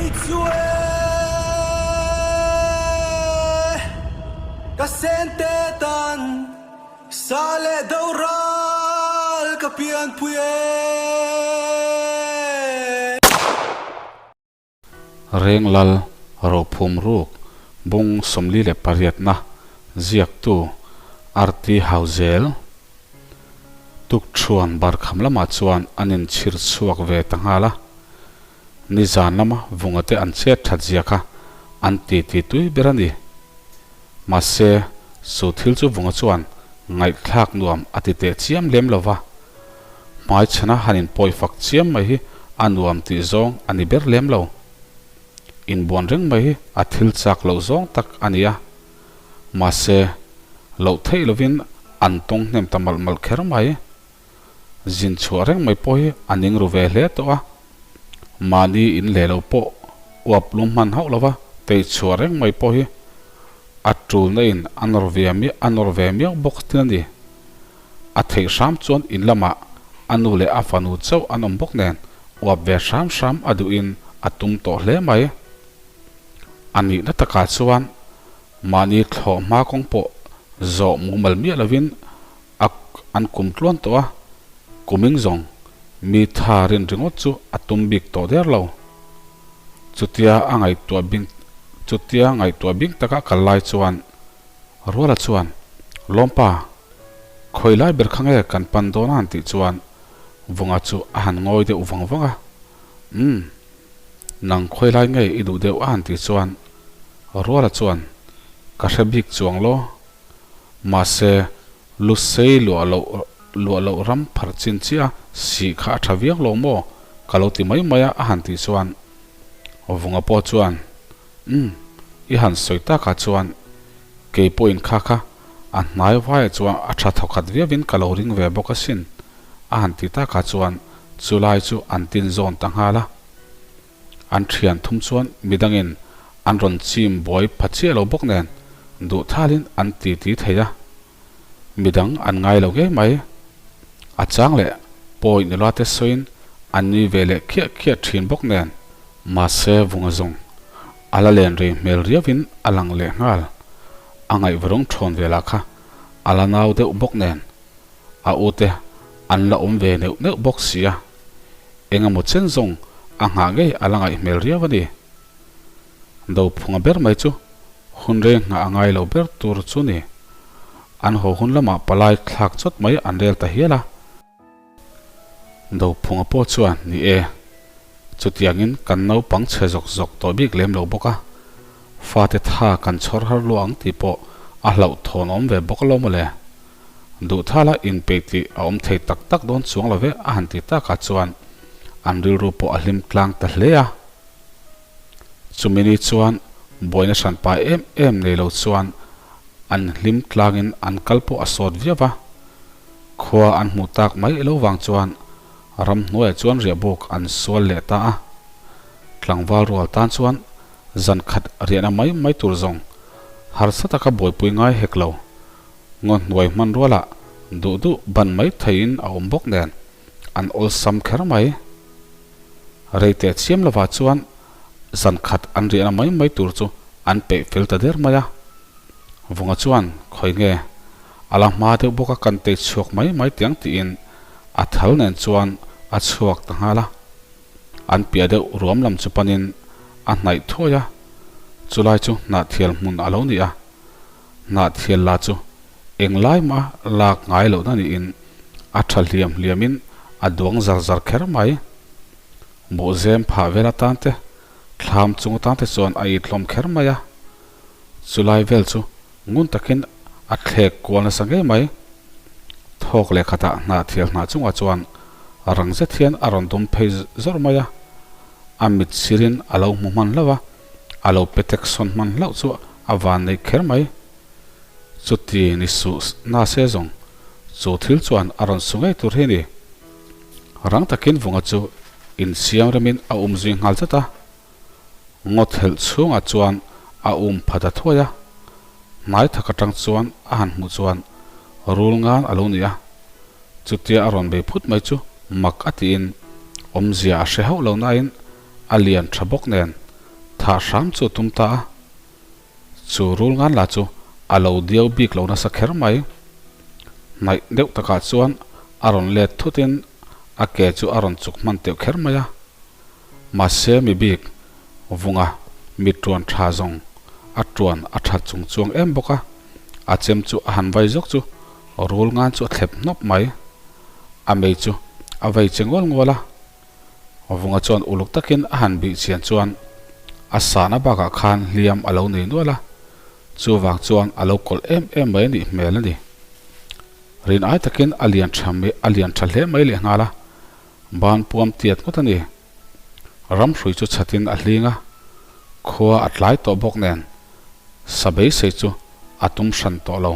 Kei chu e ka sente tan sa leh do ral ka pianpui e. Renglal Rophum Ruk bung 48 na ziaktu RT Hauzel Tukṭhuan barkham lamah chuan an inchhir chhuak ve ta nghal a. Nizan lama vungate an chet that zia kha an titi tui ber a ni. Mahse, chu thil chu vunga chuan ngaihthlak nuam a ti teh chiam lem lo va. Hmaichhana han inpawi fak chiam mai hi a nuam tih zawng a ni ber lem lo. Inbuan reng mai hi a thil chak loh zawng tak a ni a. Mahse, loh theih lovin an tawng hnem ta malh malh kher mai. Zin chhuah reng mai pawh hi a ning ru ve hle tawh a, mahni in leh lo pawh uap lum hman hauh lova tei chhuah reng mai pawh hi a tulna in a nawr ve a nawr ve miau bawk tin a ni. A theih hram chuan in lamah a nu leh a fanu chauh an awm bawk nen uap ve hram hram a duhin a tum tawh hle mai. A nihna takah chuan mahni thlawh hma kawng pawh zawh mumal miah lovin A an kum tluan tawh a, kuming zawng mi tha rin ringawt chu a tum bik tawh der lo. Chutia a ngaihtuah bing chutia ngaihtuah bing taka kal lai chuan Ruala chuan, Lawmpa, khawi lai ber kha nge kan pan dawn a han tih chuan Vunga chu a han ngawi deuh vang vang a, Umm, nang khawi lai nge i duh deuh a han tih chuan Ruala chuan, Ka hre bik chuang law, Mahse, Lusei luah loh luah loh ram pharh chin chiah a sih kha a tha viau lo maw? Ka lo ti mai mai a, a han tih chuan Vunga pawh chuan, Umm, i han sawi takah chuan kei pawhin kha kha a hnai vaiah chuan a tha thawkhat viauin ka lo ring ve bawk asin, a han ti takah chuan chulai chu an tin zawn ta nghal a. An thian thum chuan midangin an rawn chim buai pha chiah lo bawk nen duh thalin an titi thei a, midang an ngai lo ngei mai. A chang leh pawi nula te sawiin an nui ve leh khiah khiah thin bawk nen. Mahse vunga zawng a la len rei hmel riauin a lang leh nghal. A ngaihvarung thawn ve lah kha a la nau deuh bawk nen a ute an la awm ve neuh neuh bawk si a. Engemaw chen zawng a nghah ngei a la ngaih hmel riau a ni. Dophunga ber mai chu hun reng nghah a ngai lo ber tur chu ni. An haw hun lamah palai thlak chawt mai an rel ta hial a. Dophunga pawh chuan ni e, chutiangin kan naupang chhe zawk zawk tawh bik lem lo bawk a, fate tha kan chhawr har luah ang tih pawh a hlauhthawn awm ve bawk lo mawle. Duhthala inpeih tih a awm thei tak tak dawn chuang lo ve a han ti takah chuan an rilru pawh a hlim tlang ta hle a. Chumi ni chuan buaina hranpa em em nei lo chuan an hlim tlangin an kal pawh a sawt viau va. Khua an hmuh tak mai lo vang chuan ramhnuaiah chuan riahbuk an sual leh ta a. Tlangval rual tan chuan zan khat riahna mai mai tur zawng harsa taka buaipui ngai hek lo. Ngaw hnuai hman rualah duh duh ban mai theiin a awm bawk nen an awlsam kher mai. Rei teh chiam lovah chuan zan khat an riahna mai mai tur chu an peih fel ta der mai a. Vunga chuan khawi nge a la hma deuh bawk a kan tei chhuak mai mai tiang tiin a thal nen chuan a chhuak ta nghal a. An piah deuh ruam lam chu panin a hnaih thuai a, chulai chu hnahthial hmun a lo ni a. Hnahthial la chu englai mah lak ngai lohna niin a tha hliam hliamin a duang zar zar kher mai. Buhzem phah vel atan te, thlam chung atan te chuan a ithlawm kher mai a. Chulai vel chu ngun takin a thlek kual nasa ngei mai. Thawk leh khatah hnahthial hnah chungah chuan rang zet hian a rawn dum phei zawr mai a. A mit sirin a lo hmu hman hlauh a. A lo pe tek sawn hman hlauh chu a van nei kher mai. Chuti ni suh na se zawng chu thil chuan a rawn su ngei tur hi a ni. Rang takin Vunga chu insiam remin a um zui nghal zat a. Ngaw thelh chhungah chuan a um pha ta thuai a. Hnai thak atang chuan a han hmuh chuan rul ngan a lo ni a. Chutia a rawn bei phut mai chu mak a tiin awmzia a hre hauh lo nain a lian tha bawk nen. Thah hram chu a tum ta a. Chu rul ngan lah chu a lo diau bik lo nasa kher mai. Hnaih deuh takah chuan a rawn let thutin a ke chu a rawn chuk hman teuh kher mai a. Mahse mi bik vunga mi tuan tha zawng a tuan a that chung chuang em bawk a, a chem chu a han vai zawk chu rul ngan chu a thlep hnawp mai. A mei chu a vei che ngual ngual a. Vunga chuan uluk takin a han bih chian chuan a sahna bakah khan hliam a lo nei nual a, chuvang chuan a lo kawlh em em mai a nih hmel a ni. Rin ai takin a lian tha mai a lian tha hle mai lehnghal a, ban puam tiat ngawt a ni. Ramhrui chu chhatin a hling a, khua a tlai tawh bawk nen sa beisei chu a tum hran tawh lo.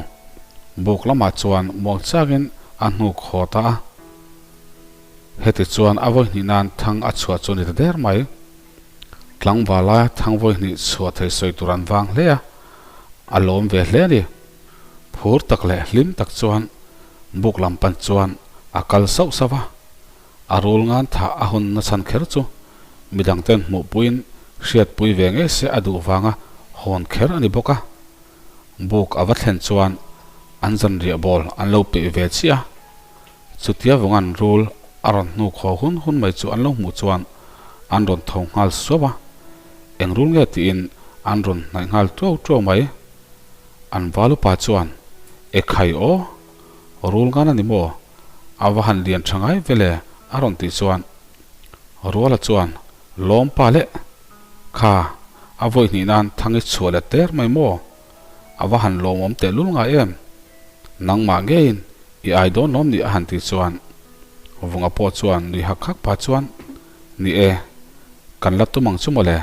Buk lamah chuan muang chakin a hnuk haw ta a. Heti chuan a vawihnih nan thang a chhuah chu a ni ta der mai. Tlangval laia thang vawihnih chhuah thei sawi tur an vang hle a, a lawm ve hle a ni. Phur tak leh hlim tak chuan buk lam pan chuan a kal sauh sauh a. A rul ngan thah a hun na chhan kher chu midang ten hmuhpuiin hriatpui ve ngei se a duh vanga hawn kher a ni bawk a. Buk a va thlen chuan an zanriah bawl an lo peih ve chiah a. Chutia vawng an rul a rawn hnuk haw hun hun mai chu an lo hmuh chuan an rawn tho nghal suau a. Eng rul nge tiin an rawn hnaih nghal tuau tuau mai. An val upa chuan, E khai aw, rul ngan a ni maw? A va han lian tha ngai ve le a rawn tih chuan Ruala chuan, Lawm pa leh, kha a vawi hnih nan thang i chhuah let der mai maw? A va han lawmawm tehlul ngai em? Nangmah ngeiin i ai dawn lawm ni a han tih chuan Vunga pawh chuan nui hak hak pah chuan, Ni e, kan la tum ang chu mawle.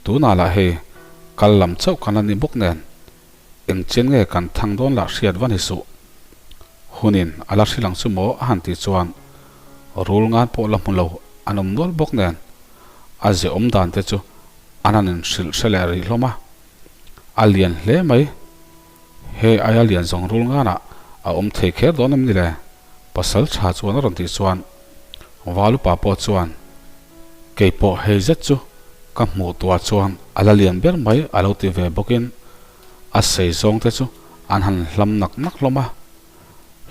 Tunah lah hei kal lam chauh kan la ni bawk nen engchen nge kan thang dawn lah hriat va ni suh. Hunin a la hrilh ang chu maw a han tih chuan rul ngan pawh la hmu lo an awm nual bawk nen a ze awm dan te chu an han inhrilh hre leh rih hlawm a. A lian hle mai. Hei aia lian zawng rul nganah a awm thei kher dawn em ni le? Pasal tha chuan a rawn tih chuan Valupa pawh chuan kei pawh hei zet chu ka hmuh tuah chuan a la lian ber mai a lo ti ve bawkin a sei zawng te chu an han hlam nak nak hlawm a,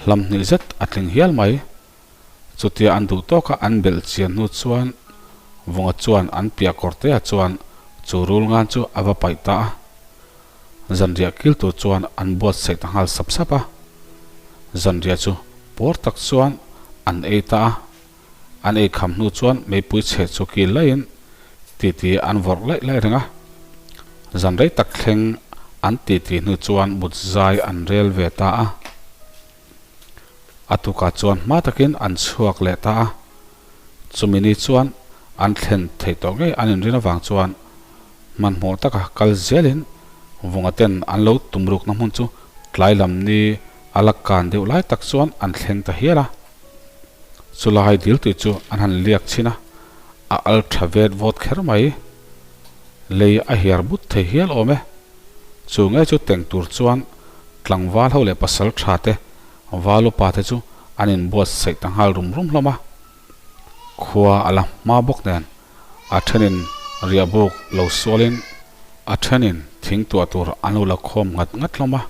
hlam hnih zet a tling hial mai. Chutia an duh tawka an belh chian hnu chuan Vunga chuan an piah kawr te ah chuan chu rul ngan chu a va paih ta a. Zanriah kil tur chuan an buatsaih ta nghal sap sap a. Zanriah chu puar tak chuan an ei ta a. An ei kham hnu chuan meipui chhe chu kil laiin titi an vawrh laih laih reng a. Zan rei tak thleng an titi hnu chuan mut zai an rel ve ta a. A tukah chuan hma takin an chhuak leh ta a, chumi ni chuan an thlen theih tawh ngei an inrin avang chuan hmanhmawh taka kal zelin Vunga ten an lo tum rukna hmun chu tlai lam ni a la kan deuh lai tak chuan an thleng ta hial a. Chulai dil tui chu an han liak chhin a, a al tha vet vawt kher mai. Lei a hiar but thei hial awm e. Chu ngei chu teng tur chuan tlangval ho leh pasal tha te, val upa te chu an inbuatsaih ta nghal rum rum hlawm a. Khua a la hma bawk nen a thenin riahbuk lo sualin a thenin thing tuah tur an lo la khawm ngat ngat hlawm a.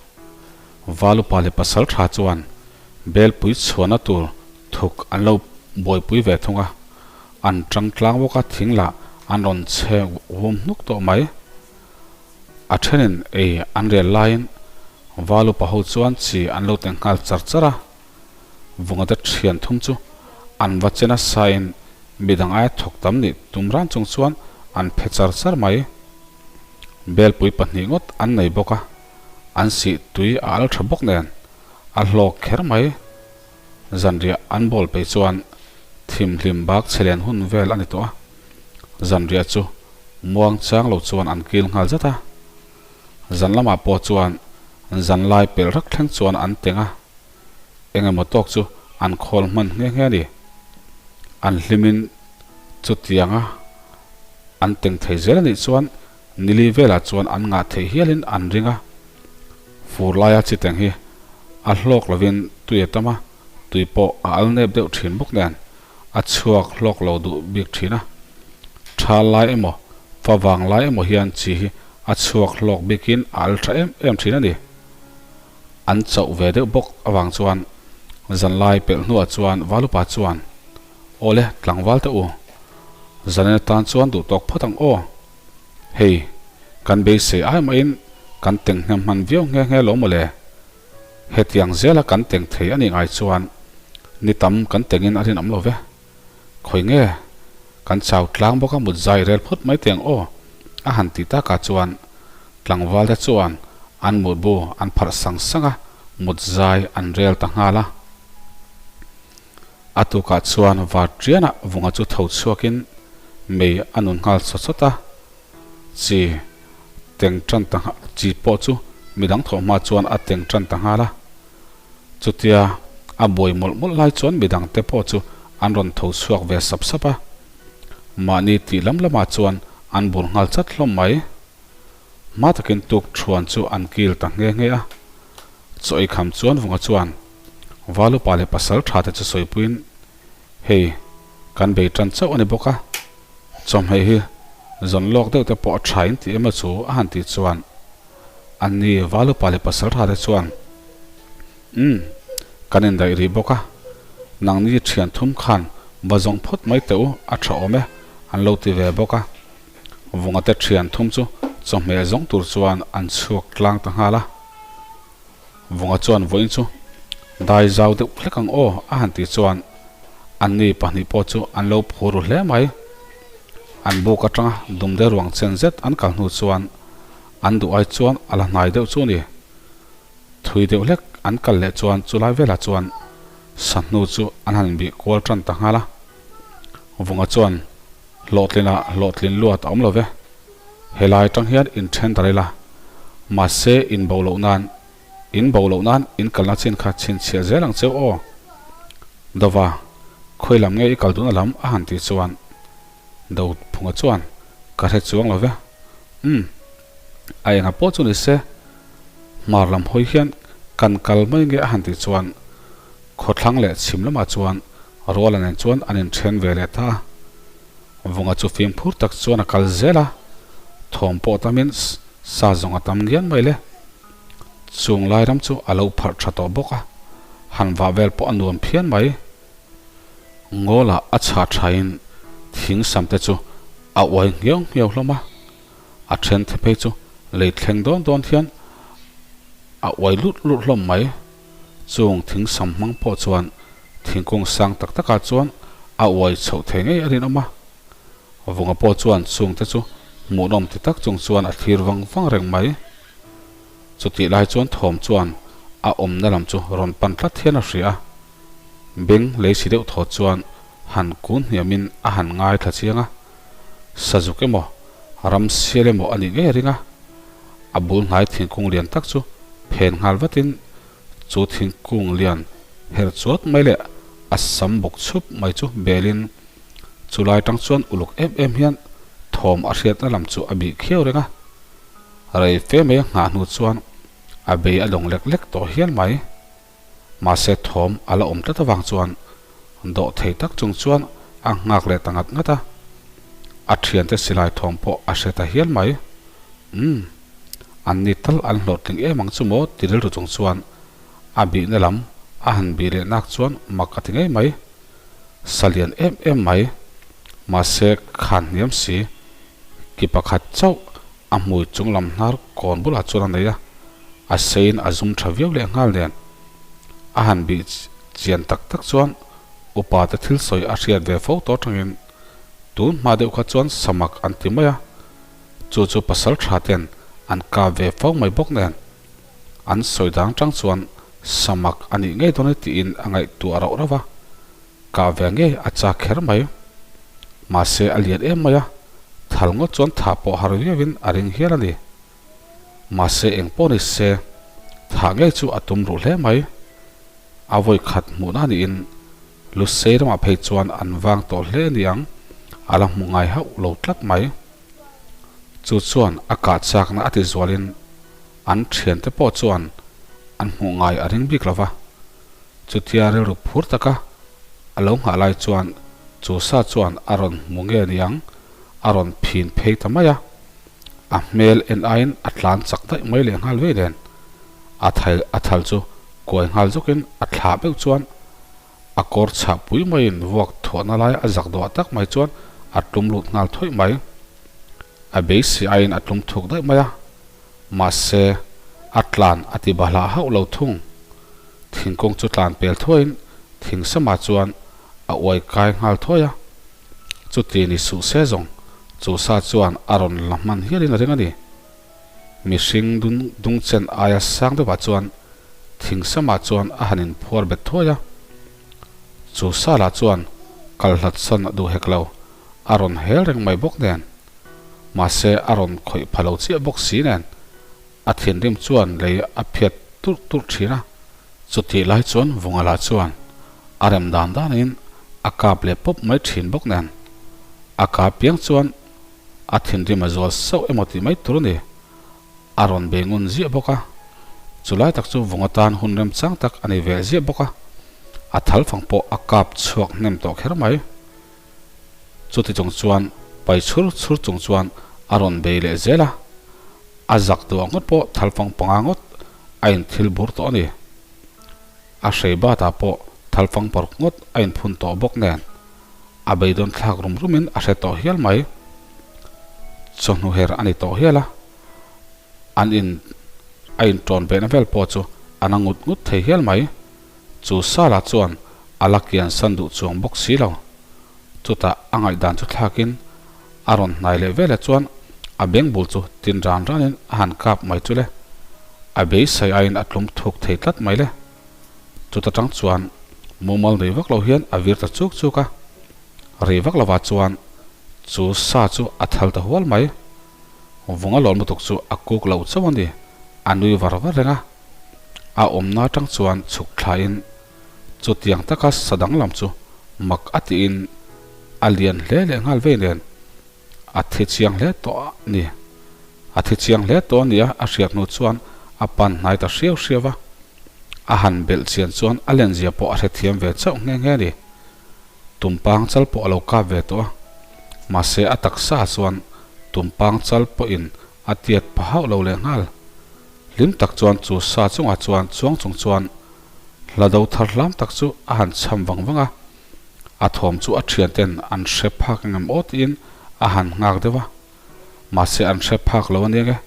Val upa leh pasal tha chuan belpui chhuahna tur thuk an lo buaipui ve thung a. An tang tlang bawk a thing lah an rawn chhe vum hnuk tawh mai. A thenin ei an rel laiin Val upa ho chuan chi an lo teng nghal char char a, Vungate thian thum chu an va che nasa in midang aia thawk tam nih tum ran chung chuan an phe char char mai. Belpui pahnih ngawt an nei bawk a, an sih tui a al tha bawk nen a hlawk kher mai. Zanriah an bawl peih chuan thimhlim bak chhe len hun vel a ni tawh a, zanriah chu muang chang lo chuan an kil nghal zat a. Zan lamah pawh chuan zan lai pelh rak thleng chuan an teng a, eng emaw tawk chu an khawl hman nghe nghe a ni. An hlimin chutianga an teng thei zel a nih chuan nili velah chuan an ngah theih hialin an ring a. Fur laia chi teng hi a hlawk lovin tui a tam a, tui pawh a al nep deuh thin bawk nen a chhuak hlawk lo duh bik thin a. Tha lai emaw Favang lai emaw hian chi hi a chhuak hlawk bikin a al tha em em thin a ni. An chauh ve deuh bawk avang chuan zanlai pelh hnuah chuan Valupa chuan, Awle, tlangval teh u, zanin atan chuan duh tawk phawt ang aw. Hei, kan beisei ai mahin kan teng hnem hman viau nghe nghe lo mawle. Hetiang zela kan teng thei a nih ngai chuan ni tam kan tengin a rinawm lo ve. Khawi nge? Kan chau tlang bawk a mut zai rel phawt mai teng aw a han ti takah chuan tlangval te chuan an mutbu an pharh sang sang a, mut zai an rel ta nghal a. A tukah chuan Varṭianah vunga chu tho chhuakin mei a nun nghal chawt chawt a, chi teng tan ta chi pawh chu midang thawh hma chuan a teng tan ta nghal a. Chutia a buai mawlh mawlh lai chuan midang te pawh chu an rawn tho chhuak ve sap sap a. Mahni tih lam lamah chuan an bur nghal chat hlawm mai. Hma takin tuk thuan chu an kil ta nghe nghe a. Chaw ei kham chuan Vunga chuan Valupa leh pasal tha te chu sawipuiin, Hei, kan bei tan chauh a ni bawk a, chawhmeh hi zawn lawk deuh te pawh a tha in tih emaw chu a han tih chuan Anni Valupa leh pasal tha te chuan, Umm, kan indaih rih bawk a, nangni thian thum khan va zawng phawt mai teh u, a tha awm e, an lo ti ve bawk a. Vunga te thian thum chu chawhmeh zawng tur chuan an chhuak tlang ta nghal a. Vunga chuan vawiin chu dai zau deuh hlek ang aw a han tih chuan anni pahnih pawh chu an lo phur ru hle mai. An buk atanga dumde ruang chen zet an kal hnu chuan an duh ai chuan a la hnai deuh chu a ni. Thui deuh hlek an kal leh chuan chulai velah chuan sahnu chu an han inbih kual tan ta nghal a. Vunga chuan hlawhtlinah hlawhtlin luat a awm lo ve. Helai atang hian in then dar ila, mahse in bo loh nan, in bo loh nan in kalna chin kha chhinchhiah zel ang cheu aw. Dova, khawi lam nge i kal dun a lam a han tih chuan Do Phunga chuan ka hre chuang lo ve. Umm, a enga pawh chu ni se, hmar lam hawi hian kan kal mai nge a han tih chuan khawthlang leh chhim lamah chuan Ruala nen chuan an inthen ve leh ta a. Vunga chu fimkhur tak chuan a kal zel a, thawm pawh tamin sa zawng a tam ngian mai le. Chung lai ram chu a lo pharh tha tawh bawk a, han vah vel pawh a nuam phian mai. Ngawlah a chhah thain thing sam te chu a uai nghiau nghiau hlawm a, a then the phei chu lei thleng dawn dawn hian a uai lut lut hlawm mai. Chung thing sam hmang pawh chuan thingkung sang tak takah chuan a uai chhoh thei ngei a rinawm a. Vunga pawh chuan chungte chu hmuhnawm ti tak chung chuan a thlir vang vang reng mai. Chutih lai chuan thawm chuan a awmna lam chu rawn pan tlat hian a hria a. Beng lei si deuh thaw chuan han kun hniamin a han ngaithla chiang a. Sazuk emaw, ramsial emaw a nih ngei a ring a. A bul hnai thingkung lian tak chu phen nghal vatin Chu thingkung lian her chuat mai leh a sam bawk chhup mai chu belin chu lai tang chuan uluk em em hian thawm a hriatna lam chu a bih khiau reng a. Rei fe mai a nghah hnu chuan a bei a lawng lek lek tawh hial mai. Mahse thawm a la awm tlat avang chuan dawh thei tak chung chuan a nghak leh ta ngat ngat a. A thiante silai thawm pawh a hre ta hial mai. Umm. An ni tal an hlawhtling em ang chu maw ti rilru chung chuan a bihna lam a han bih leh nak chuan mak a ti ngei mai. Sa lian em em mai. Mahse khan hniam si ki pakhat chauh a hmui chung lam hnar kawn bulah chuan a nei a, a seiin a zum tha viau leh nghal nen. A han bih chian tak tak chuan upa te thil sawi a hriat ve fo tawh atangin tun hma deuh kha chuan samak an ti mai a. Chu chu pasal tha ten an kap ve fo mai bawk nen an sawi dang tang chuan samak a nih ngei dawn e tiin a ngaihtuah rauh rauh a, kah ve ngei a chak kher mai. Mahse a lian em mai a, thal ngawt chuan thah pawh har viauin a ring hial a ni. Mahse eng pawh ni se thah ngei chu a tum ruh hle mai. A vawi khat hmuhna niin Lusei ramah phei chuan an vang tawh hle a ni ang, a la hmu ngai hauh lo tlat mai. Chu chuan a kah chakna a ti zualin an thiante pawh chuan an hmuh ngai a ring bik lo va. Chutia rilru phur taka a lo nghah lai chuan chu sa chuan a rawn hmu nge niang? a rawn phin phei ta mai a, a hmel en aiin a tlan chak daih mai leh nghal vei nen a thal a thal chu kuai nghal zawkin a thlah meuh chuan a kawr chhah pui maiin vuak thuahna lai a zak duah tak mai chuan a tlum lut nghal thawih mai. A beisei aiin a tlum thuk daih mai a, mahse a tlan a ti bahlah hauh lo thung. Thingkung chu tlan pel thuaiin thing samah chuan a uai kai nghal thuai a. Chuti ni suh se zawng chu sa chuan a rawn la hman hialin a ring a ni. Mihring dungchen aia sang deuhah chuan thing samah chuan a han inphuar bet thuai a. Chu sa lah chuan kal hlat sawn a duh hek lo, a rawn hel reng mai bawk nen. Mahse a rawn khawih pha lo chiah bawk si nen a thinrim chuan lei a phiat turh turh thin a. Chutih lai chuan Vungala chuan a rem dan danin a kap leh pawp mai thin bawk nen a kap piang chuan a thinrim a zual sauh emaw tih mai tur a ni. A rawn bei ngun ziah bawk a, chulai tak chu Vunga tan hun remchang tak a ni ve ziah bawk a, a thalfang pawh a kap chhuak hnem tawh kher mai. Chuti chung chuan pai chhur chhur chung chuan a rawn bei leh zel a, a zak duah ngawt pawh thalfang panga ngawt a inthil bur tawh a ni. A hrei batah pawh thalfang paruk ngawt a inphun tawh bawk nen a beidawn thlak rum rumin a hre tawh hial mai. Chawhnu her a ni tawh hial a, an in a intawn behna vel pawh chu a na ngut ngut thei hial mai. Chu Sala chuan a la kian san duh chuang bawk si lo. Chutah a ngaihdan chu thlakin a rawn hnai leh velah chuan a beng bul chu tin ran ranin a han kap mai chu le. A beisei aiin a tlum thuk thei tlat mai le. Chuta tang chuan mumal nei vak lo hian a vir ta chuk chuk a. Rei vak lovah chuan chu sa chu a thal ta hual mai. Vunga lawn lutuk chu a kuk lo chauh a ni, a nui var var reng a. A awmna atang chuan chhuk thlain chutiang taka sa danglam chu mak a tiin a lian hle leh nghal vei nen a thi chiang hle tawh a ni. A thi chiang hle tawh a nia a hriat hnu chuan a pan hnai ta hriau hriau a. A han belh chian chuan a lenzia pawh a hrethiam ve chauh nghe nghe a ni. Tumpang chal pawh a lo kap ve tawh a, mahse a taksa chuan tumpang chal pawhin a tiat pha hauh lo leh nghal. Hlim tak chuan chu sa chungah chuan chuang chung chuan hla do thar hlam tak chu a han cham vang vang a, a thawm chu a thianten an hre phak engem aw tiin a han nghak deuh a, mahse an hre phak lo aniang e,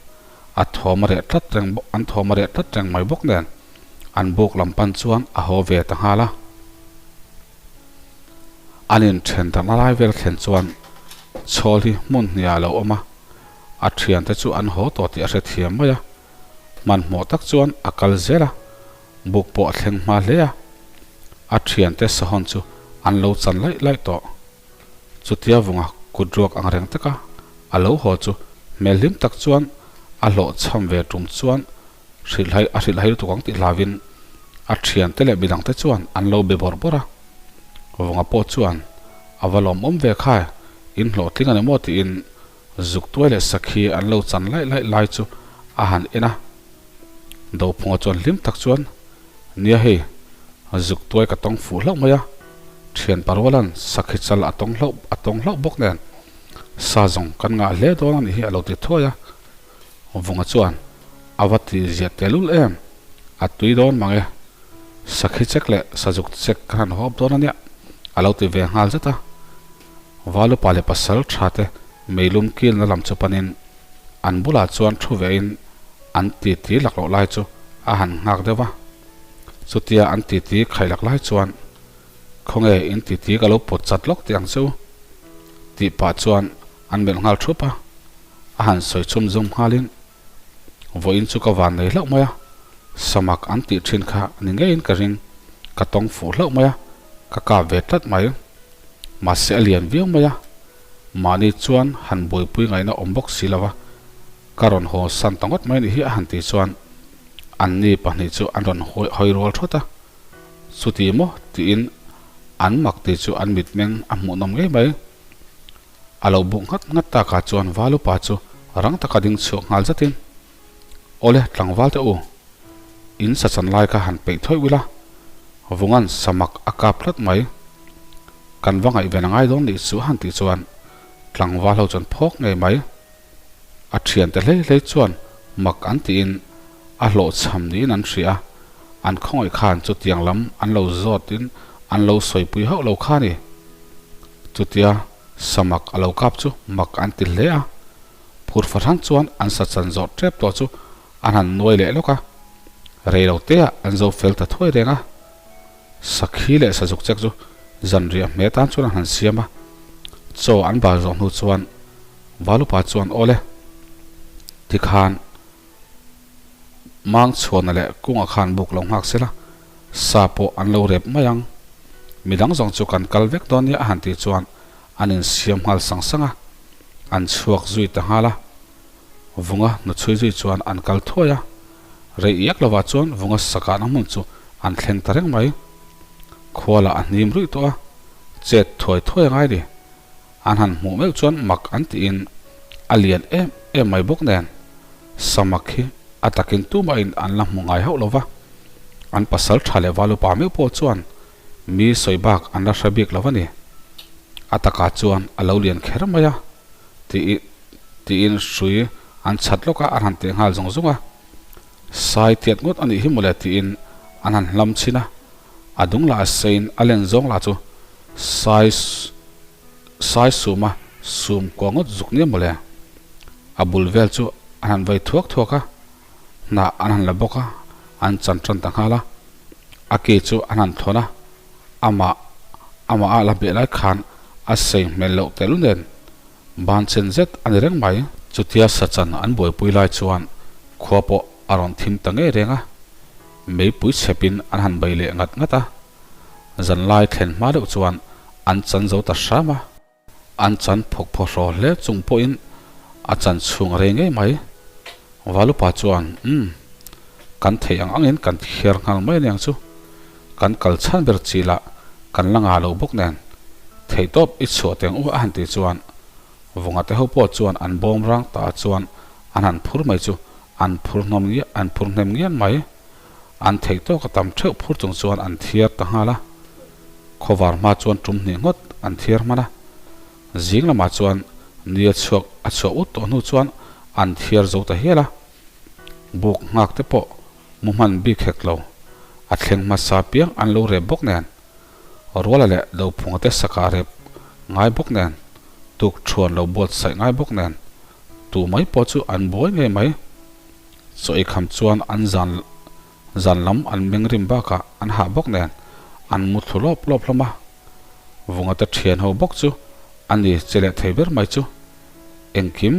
a thawm a reh tlat reng bawk an thawm a reh tlat reng mai bawk nen an buk lam pan chuan a haw ve ta nghal a. An inthen darhna lai vel thlen chuan chhawl hi hmun hniah a lo awm a, a thiante chu an haw tawh tih a hrethiam mai a, hmanhmawh tak chuan a kal zel a, buk pawh a thleng hma hle a, a thiante sahawn chu an lo chan laih laih tawh. Chutia vunga kut ruak ang reng taka a lo haw chu hmel hlim tak chuan a hlawhchham ve tum chuan hrilhhai a hrilhhai lutuk ang tih hlauin a thiante leh midangte chuan an lo be bawrh bawrh a. Vunga pawh chuan a va lawmawm ve kha in hlawhtling a ni maw tiin zuk tuai leh sakhi an lo chan laih laih lai chu a han en a. Dophunga chuan hlim tak chuan Nia hei, zuk tuai ka tawng fuh hlauh mai a, thian parualan sakhi chal a tawng hlauh a tawng hlauh bawk nen sa zawng kan ngah hle dawn a nih hi a lo ti thuai a. Vunga chuan a va ti ziah tehlul em, a tui dawn mang e, sakhi chek leh sazuk chek kan han hawp dawn a nia a lo ti ve nghal zet a. Valupa leh pasal tha te meilum kilna lam chu panin an bulah chuan thu vein an titi lak loh lai chu a han nghak deuh va. Chutia an titi khaih lak lai chuan, Khawnge in titi ka lo pawt chat lawk tih ang che u? tih pah chuan an melh nghal thup a, a han sawi chhum zum nghalin, Vawiin chu ka van nei hlauh mai a, samak an tih thin kha ni ngeiin ka ring, ka tawng fuh hlauh mai a, ka kap ve tlat mai. Mahse a lian viau mai a, mahni chuan han buaipui ngaihna awm bawk si lo va, ka rawn haw san ta ngawt mai nih hi a han tih chuan anni pahnih chu an rawn hawi rual thawt a, chuti maw tiin an mak tih chu an mitmeng a hmuhnawm ngei mai. A lo buk nghat nghat takah chuan Valupa chu rang taka ding chhuak nghal zatin, Awle tlangval te u, in sa chan lai kha han peih thawih ula, Vungan samak a kap tlat mai, kan va ngaihven a ngai dawn nih chu a han tih chuan. Tlangval ho chuan phawk ngei mai. A thiante hlei hlei chuan mak an tiin a hlawhchham niin an hria a, an khawngaih khan chutiang lam an lo zawtin an lo sawipui hauh lo kha a ni. Chutia samak a lo kap chu mak an ti hle a, phur fahran chuan an sa chan zawh tep tawh chu an han nuai leh lawk a, rei lo teah an zo fel ta thuai reng a. Sakhi leh sazuk chek chu zanriah hme tan chuan an han siam a, chaw an bal zawh hnu chuan Valupa chuan aw le, tikhan mang chhuahna leh kungah khan buk lo nghak sela, sa pawh an lo rep mai ang, midang zawng chu kan kal vek dawn nia a han tih chuan an insiam nghal sang sang a, an chhuak zui ta nghal a. Vunga hnuchhui zui chuan an kal thuai a, rei iak lovah chuan Vunga sakahna hmun chu an thleng ta reng mai. Khua lah a hnim ruih tawh a, chet thuai thuai a ngai ni. An han hmuh meuh chuan mak an tiin a lian em em mai bawk nen, samak hi a takin tumahin an la hmu ngai hauh lo va. An pasal tha leh valupa meuh pawh chuan mi sawi bak an la hre bik lo a ni. A takah chuan a lo lian kher mai a, tiin tiin hrui an chhat lawk a, an han teh nghal zung zung a. Sai tiat ngawt a nih hi mawle tiin an han hlam chhin a, a dung lah a seiin a len zawng lah chu sai sai suma sum kuah ngawt zuk nia mawle. A bul vel chu an han vei thuak thuak a, hnah an han la bawk a, an chan tan ta nghal a. A ke chu an han thawn a, amah amah a la beh lai khan a sei hmel loh telh nen ban chen zet a ni reng mai. Chutia sachan an buaipui lai chuan khua pawh a rawn thim ta ngei reng a, meipui chhepin an han bei leh ngat ngat a, zanlai thlen hma deuh chuan an chan zo ta hram a. An chan phawk phaw hraw hle chung pawhin a chan chhung a rei ngei mai. Valupa chuan, Umm, kan theih ang angin kan thiar nghal mai aniang chu. Kan kal chhan ber chi lah kan la ngah lo bawk nen, theihtawp i chhuah teng u a han tih chuan Vunga te ho pawh chuan an bawm rang ta chuan an han phur mai chu an phur hnawm ngiah an phur hnem ngian mai. An theihtawk a tam theuh phur chung chuan an thiar ta nghal a. Khawvar hma chuan tum hnih ngawt an thiar hman a. Zing lamah chuan ni a chhuak a chhuah ut tawh hnu chuan an thiar zo ta hial a. Buk nghak te pawh mu hman bik hek lo. A thleng hmasa piang an lo rep bawk nen. Ruala leh Dophunga te sakah rep ngai bawk nen, tuk thuan lo buatsaih ngai bawk nen, tu mai pawh chu an buai ngei mai. Chaw ei kham chuan an zan zan lam an meng rim bakah an hah bawk nen an mu thlu lawp lawp hlawm a. Vunga te thian ho bawk chu a ni che leh thei ber mai chu. Engkim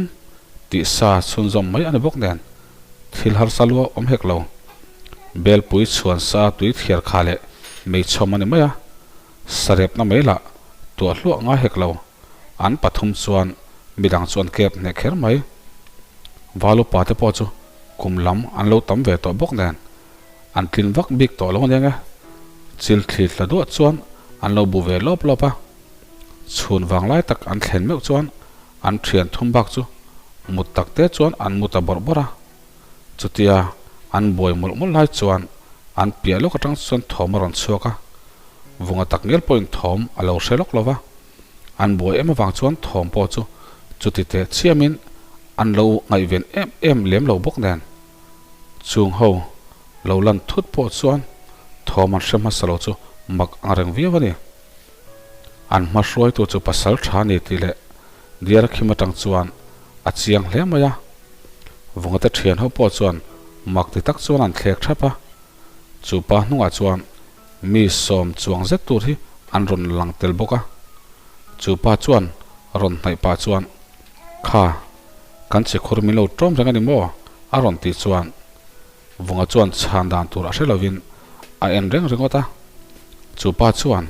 tih sa chhunzawm mai a ni bawk nen thil harsa lua awm hek lo. Belpui chhuan sa tui thiar kha leh meichhawm a ni mai a, sarepna mai lah tuah hluah ngai hek lo. An pathum chuan midang chu an kep hneh kher mai. Val upa te pawh chu kum lam an lo tam ve tawh bawk nen an tlin vak bik tawh lo aniang e. Chil thli tla duah chuan an lo bu ve lawp lawp a. Chhun vang lai tak an thlen meuh chuan an thian thum bak chu mut tak te chuan an mu ta bawrh bawrh a. Chutia an buai mawlh mawlh lai chuan an piah lawk atang chuan thawm a rawn chhuak a. Vunga tak ngial pawhin thawm a lo hre lawk lo va. An buai em avang chuan thawm pawh chu chuti teh chiamin an lo ngaihven em em lem lo bawk nen. Chung ho lo lan thut pawh chuan thawm an hre hmasa lo chu mak ang reng viau a ni. An hma hruaitu chu pasal tha ni tih leh Diarkhim atang chuan a chiang hle mai a. Vungate thian ho pawh chuan mak ti tak chuan an thlek thap a. Chu pa hnungah chuan Mi sawm chuang zet tur hi an rawn lang tel bawk a. Chu pa chuan rawn hnaih pah chuan, Kha, kan chhikhur min lo ṭawm reng a ni maw? a rawn tih chuan Vunga chuan chhan dan tur a hre lovin a en reng ringawt a. Chu pa chuan,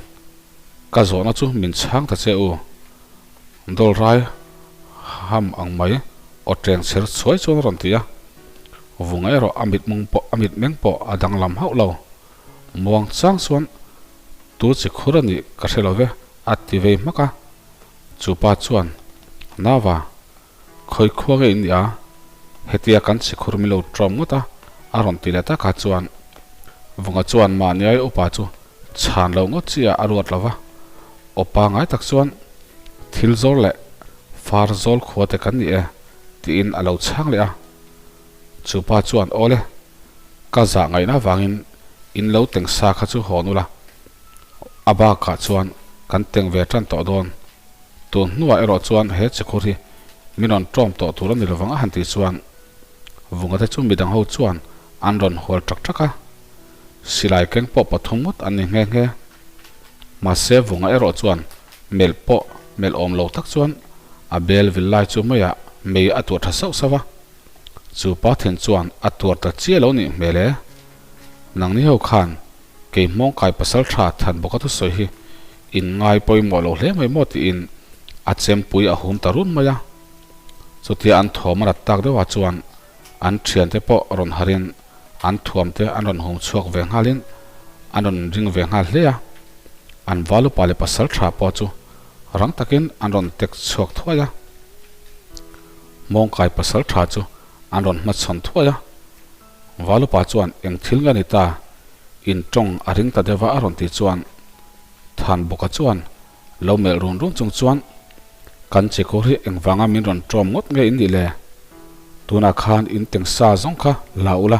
Ka zawhna chu min chhang ta che u. Dawlrai ham ang mai aw ṭeng chher chhuai chuan a rawn ti a. Vunga erawh a mitmung pawh a mitmeng pawh a danglam hauh lo. Muang chang chuan tu chi khur a nih ka hre lo ve a ti vei hmak a. Chu pa chuan, Nava, khawi khua nge in nih a? Hetia kan chi khur min lo ṭawm ngawt a a rawn ti leh takah chuan Vunga chuan mahni ai upa chu chhan loh ngawt chi ah a ruat lo va. Aw pangai tak chuan thil zawr leh. Farzawl khua te kan ni e, tiin a lo chhang leh a. Chu pa chuan, Awle, ka zah ngaihna avangin in lo teng sa kha chu hawn ula, a bakah chuan kan teng ve tan tawh dawn. Tun hnuah erawh chuan he chikhur hi min rawn ṭawm tawh tur a ni lovang a han tih chuan Vunga te chu midang ho chuan an rawn hual ṭak ṭak a, silai keng pawh pathum ngawt an ni nghe nghe. Mahse Vunga erawh chuan melh pawh melh awm lo tak chuan a bel vil lai chu meiah mei a tuah tha sauh sauh a. Chu pa thin chuan a tuar ta chiah lo nih hmel e. Nangni ho khan kei hmawngkai pasal tha than bawka thusawi hi in ngai pawimawh lo hle mai maw tiin a chempui a hum ta run mai a. Chutia an thawm a rat tak deuhah chuan an thiante pawh rawn harin an thuamte an rawn hum chhuak ve nghalin an rawn ring ve nghal hle a. An valupa leh pasal tha pawh chu rang takin an rawn tek chhuak thuai a. Mawngkai pasal tha chu an rawn hmachhawn thuai a. Valupa chuan eng thil nge ni ta? In tawng a ring ta deuh a a rawn tih chuan Thanbawka chuan Lo melh run run chung chuan, Kan chekawr hi engvanga min rawn ṭawm ngawt nge in nih le? Tunah khan in teng sa zawng kha la ula,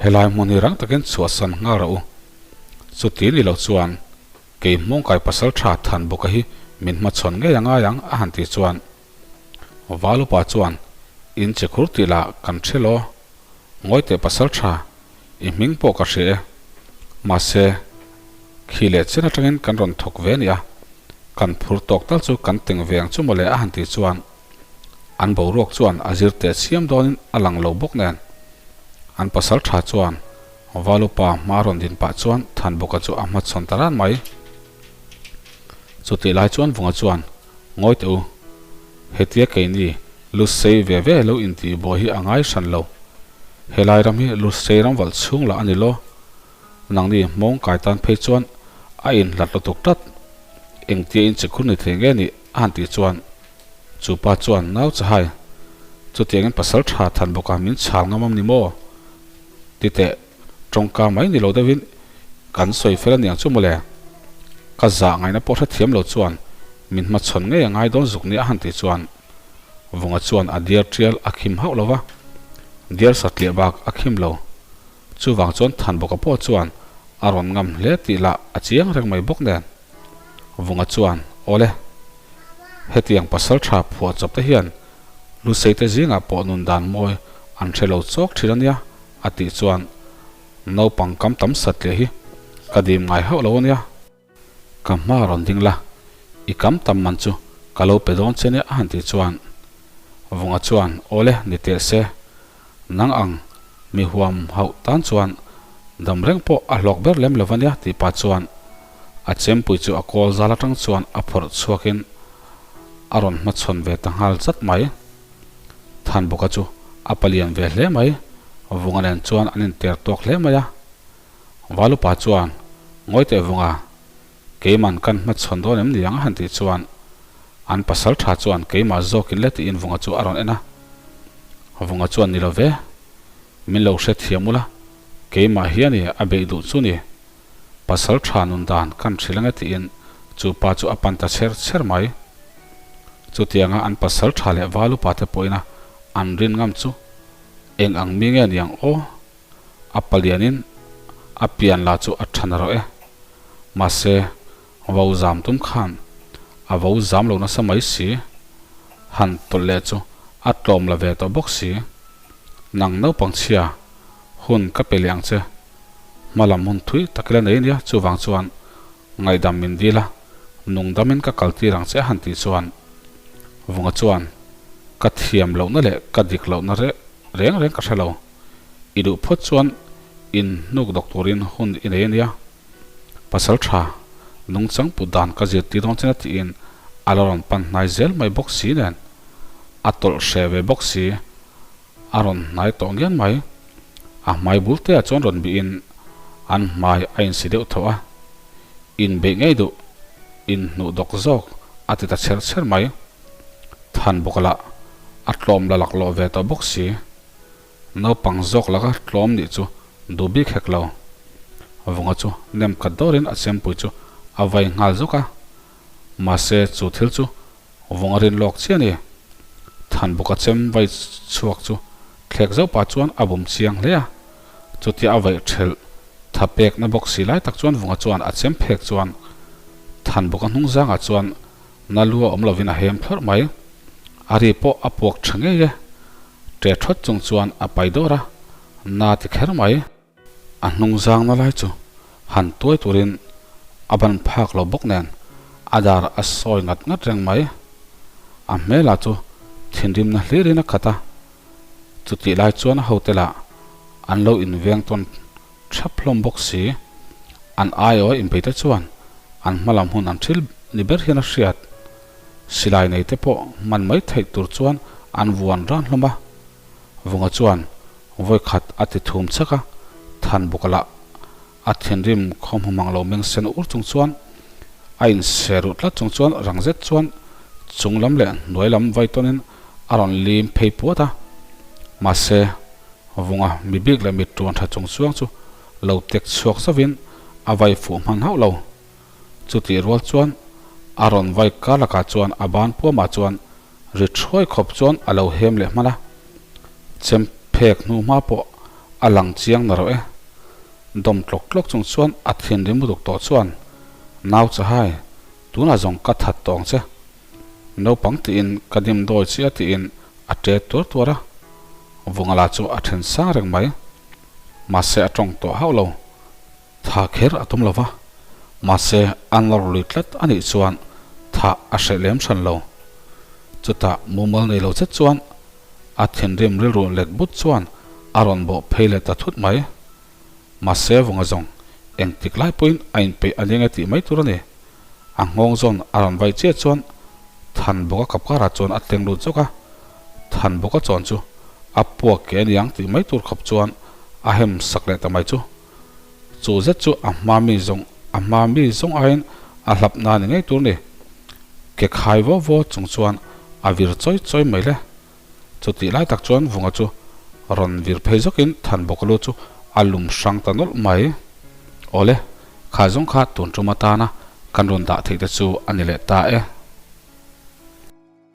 helai hmun hi rang takin chhuahsan nghal rawh u. Chuti ni lo chuan, kei hmawngkai pasal ṭha Thanbawka hi min hmachhawn ngei a ngai ang a han tih chuan, Valupa chuan, In chekhur tih lah kan hre law. Ngawi teh pasal tha, i hming pawh ka hria e. Mahse, khi leh chen atangin kan rawn thawk ve a nia. Kan phur tawk tal chu kan teng ve ang chu mawle a han tih chuan an boruak chuan a zir teh chiam dawnin a lang lo bawk nen. An pasal tha chuan Valupa hma rawn din pah chuan Thanbawka chu a hmachhawn ta ran mai. Chutih lai chuan Vunga chuan, Ngawi teh u, hetia keini lu sei ve ve lo intih buai hi a ngai hran lo. Helai ram hi lu sei ram valh chhung lah a ni lo. Nangni hmawng kai tan phei chuan a inhlat lutuk tlat. Engtia in chikhur ni thei nge nih a han tih chuan chu pa chuan nau chahai chutiangin pasal tha than bawka min chhal ngam am ni maw? Ti teh. Tawngka mai ni lo deuhin kan sawi fel aniang chu mawle. Ka zah ngaihna pawh hrethiam lo chuan min hmachhawn ngei a ngai dawn zuk nia a han tih chuan Vunga chuan a diar tial a khim hauh lo va, diar satliah bak a khim lo. Chuvang chuan Thanbawka pawh chuan a rawn ngam hle tih lah a chiang reng mai bawk nen. Vunga chuan, Awle, hetiang pasal tha phuah chawp te hian Luseite zingah pawh nun dan mawi an hre lo chawk thin ania a tih chuan naupang kam tam satliah hi ka dim ngai hauh lo ania. Ka hma rawn ding la, i kam tam man chu ka lo pe dawn che nia a han tih chuan Vunga chuan, Awle, ni teh se, nang ang mi huam hauh tan chuan dam reng pawh a hlawk ber lem lo ania tih pah chuan a chempui chu a kawl zal atang chuan a phawrh chhuakin a rawn hmachhawn ve ta nghal zat mai. Thanbawka chu a palian ve hle mai, Vunga nen chuan an inter tawk hle mai a. Valupa chuan, Ngawi teh Vunga, keiman kan hmachhawn dawn em ni ang a han tih chuan an pasal tha chuan keimah zawkin le tiin Vunga chu a rawn en a. Vunga chuan ni lo ve, min lo hrethiam ula, keimah hian i a beih duh chu ni. Pasal tha nun dan kan hrilh ange tiin chu pa chu a pan ta chher chher mai. Chutianga an pasal tha leh val upa te pawhina an rin ngam chu eng ang mi nge niang aw? A palianin a pian la chu a tha na rawh e. Mahse, vo zam tum khan a vo zam lo nasa mai si. Han tawlh leh chu a tlawm la ve tawh bawk si. Nang naupang chhia, hun ka pe leh ang che. Hma lam hun thui tak ila nei ania, chuvang chuan ngaihdam min dil a, nungdamin ka kal tir ang che a han tih chuan Vunga chuan ka thiam lohna leh ka dik lohna reng reng ka hre lo, i duh phawt chuan in hnuk dawk turin hun i nei ania, pasal tha nungchang put dan ka zirtir dawn chen a tiin a la rawn pan hnai zel mai bawk si nen a tawlh hreh ve bawk si. A rawn hnai tawh ngian mai. A hmai bul te ah chuan rawn bihin an hmai a insi deuh tho a. Inbeih ngei duh, inhnuh dawk zawk a ti ta chher chher mai. Than bawk lah a tlawm la laklawh ve tawh bawk si. Naupang zawk laka tlawm nih chu duh bik hek lo. Vunga chu nem khat dawrin a chempui chu a vai nghal zawk a. Mahse chu thil chu. Vung a rin lawk chiah a ni. Thanbuka chem vai chhuak chu thlek zauh pah chuan a bum chiang hle a. Chutia a vaih thelh tha pekna bawk si lai tak chuan Vunga chuan a chem phek chuan Thanbuka hnung zangah chuan na lu a awm lovin a hem thlawrh mai. A ri pawh a puak tha ngei e. Ṭe ṭhawt chung chuan a pai dawr a, na ti kher mai. A hnung zangna lai chu han tuai turin a ban phak lo bawk nen a dar a sawi ngat ngat reng mai. A hmelah chu thinrimna hlirin a khat a, chutih lai chuan a hote lah an lo inveng tawn thap hlawm bawk si. An aiawh a inbeite chuan an hma lam hun an thil ni ber hian a hriat. Silai neite pawh hman mai theih tur chuan an vuan ran hlawm a. Vunga chuan vawi khat a ti thum chhak a, Thanbuka lah a thinrim khaw hmu mang lo meng sen ur chung chuan a inse ruh tlat chung chuan rang zet chuan chung lam leh hnuai lam vai tawnin a rawn lim phei puat a. Mahse, Vunga mi bik leh mi tuan tha chung chuang chu lo tek chhuak zauhin a vai fuh hman hauh lo. Chutih rual chuan a rawn vai kar lakah chuan a ban puamah chuan Ri thuai khawp chuan a lo hem leh hman a, chem phek hnu hma pawh a lang chiang na rawh e. Dawm tlawk tlawk chung chuan a thinrim lutuk tawh chuan, Nau chahai, tunah zawng ka that tawh ang che. Naupang tiin ka dim dawi chiah tiin a ṭe tuar tuar a. Vungala chu a then sang reng mai. Mahse a tawng tawh hauh lo. Tha kher a tum lo va, mahse a nawr lui tlat a nih chuan tha a hreh lem hran lo. Chutah mumal nei lo zet chuan a thinrim rilru let but chuan a rawn bawh phei leh ta thut mai. Mahse vunga zawng engtik lai pawhin a inpeih a nia nge tih mai tur a ni. A nghawng zawn a rawn vaih chiah chuan Thanbawka kapkarah chuan a tleng lut zawk a, Thanbawka chawn chu a puak ke a niang tih mai tur khawp chuan a hem sak leh ta mai chu. Chu zet chu a hma mi zawng a hma mi zawng aiin a hlap na ni ngei tur ni. Ke khai vaw vaw chung chuan a vir chawi chawi mai le. Chutih lai tak chuan Vunga chu rawn vir phei zawkin Thanbawkalu chu a lum hrang ta nawlh mai. Awle, kha zawng kha tun tum atana kan rawn dah theih te chu a ni leh ta e.